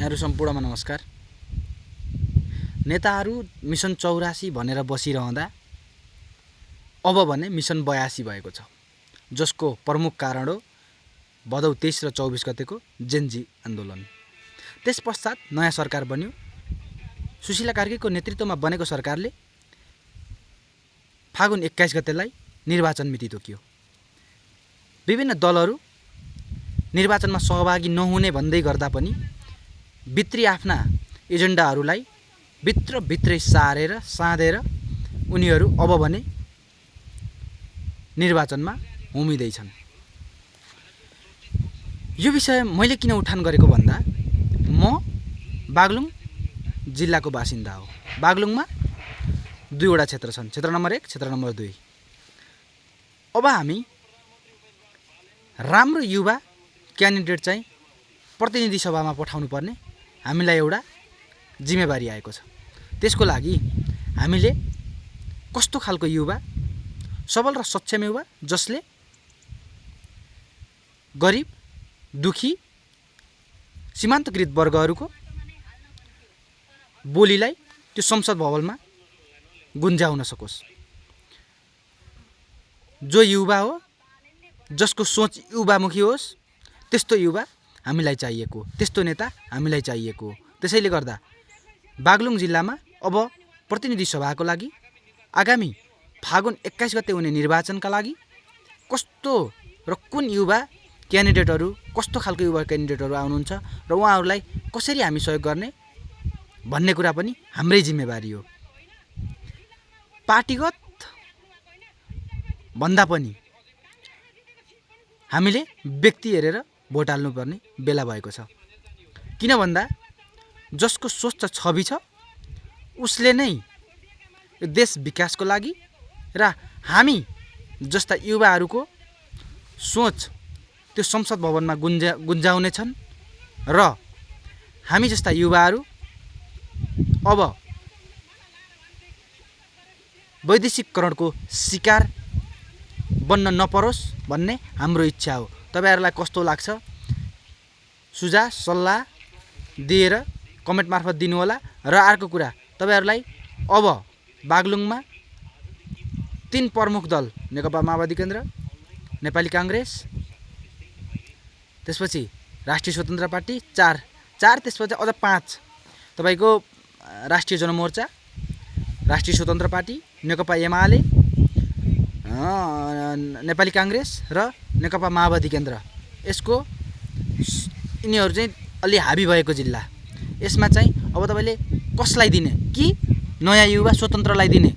यहाँहरु सम्पूर्णमा नमस्कार। नेताहरू मिसन 84 भनेर बसिरहँदा अब भने मिसन 82 भएको छ, जसको प्रमुख कारण हो भदौ 23 र 24 गतेको जेनजी आन्दोलन। त्यस पश्चात नयाँ सरकार बन्यो। सुशीला कार्कीको नेतृत्वमा बनेको सरकारले फागुन 21 गतेलाई निर्वाचन मिति तोक्यो। विभिन्न दलहरू निर्वाचनमा सहभागी नहुने भन्दै गर्दा पनि भित्री आफ्ना एजेन्डाहरूलाई भित्रभित्रै साँधेर उनीहरू अब भने निर्वाचनमा होमिँदैछन्। यो विषय मैले किन उठान गरेको भन्दा म बागलुङ जिल्लाको बासिन्दा हो। बागलुङमा दुईवटा क्षेत्र छन्, क्षेत्र नम्बर 1, क्षेत्र नम्बर 2। अब हामी राम्रो युवा क्यान्डिडेट चाहिँ प्रतिनिधि सभामा पठाउनु पर्ने हामीलाई एउटा जिम्मेवारी आएको छ। त्यसको लागि हामीले कस्तो खालको युवा, सबल र सक्षम युवा जसले गरिब, दुखी, सीमान्तकृत वर्गहरूको बोलीलाई त्यो संसद भवनमा गुन्जाउन सकोस्, जो युवा हो, जसको सोच युवामुखी होस्, त्यस्तो युवा हामीलाई चाहिएको, त्यस्तो नेता हामीलाई चाहिएको। त्यसैले गर्दा बागलुङ जिल्लामा अब प्रतिनिधि सभाको लागि आगामी फागुन 21 गते हुने निर्वाचनका लागि कस्तो र कुन युवा क्यान्डिडेटहरू, कस्तो खालको युवा क्यान्डिडेटहरू आउनुहुन्छ र उहाँहरूलाई कसरी हामी सहयोग गर्ने भन्ने कुरा पनि हाम्रै जिम्मेवारी हो। पार्टीगत भन्दा पनि हामीले व्यक्ति हेरेर भोट हाल्नुपर्ने बेला भएको छ। किन भन्दा जसको सोच र छवि छ उसले नै देश विकासको लागि र हामी जस्ता युवाहरूको सोच त्यो संसद भवनमा गुन्जाउने छन् र हामी जस्ता युवाहरू अब वैदेशिकरणको शिकार बन्न नपरोस् भन्ने हाम्रो इच्छा हो। तपाईहरुलाई कस्तो लाग्छ सुझाव सल्लाह दिएर कमेन्ट मार्फत दिनु होला। र अर्को कुरा, तपाईहरुलाई अब बागलुङमा 3 प्रमुख दल नेकपा माओवादी केन्द्र, नेपाली कांग्रेस, त्यसपछि राष्ट्रिय स्वतन्त्र पार्टी 4 त्यसपछि अझ 5 तपाईको राष्ट्रिय जनमोर्चा, राष्ट्रिय स्वतन्त्र पार्टी, नेकपा एमाले, नेपाली कांग्रेस र नेकपा माओवादी केन्द्र, यसको यिनीहरु चाहिँ अलि हाबी भएको जिल्ला। यसमा चाहिँ अब तपाईले कसलाई दिने, कि नयाँ युवा स्वतन्त्रलाई दिने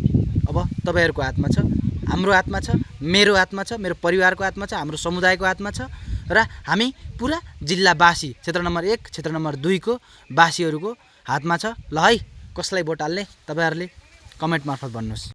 अब तपाईहरुको हातमा छ, हाम्रो हातमा छ, मेरो हातमा छ, मेरो परिवारको हातमा छ, हाम्रो समुदायको हातमा छ र हामी पुरा जिल्लावासी क्षेत्र नम्बर 1, क्षेत्र नम्बर 2 को वासीहरुको हातमा छ। ल है, कसलाई भोट हाल्ने तपाईहरुले कमेन्ट मार्फत भन्नुस्।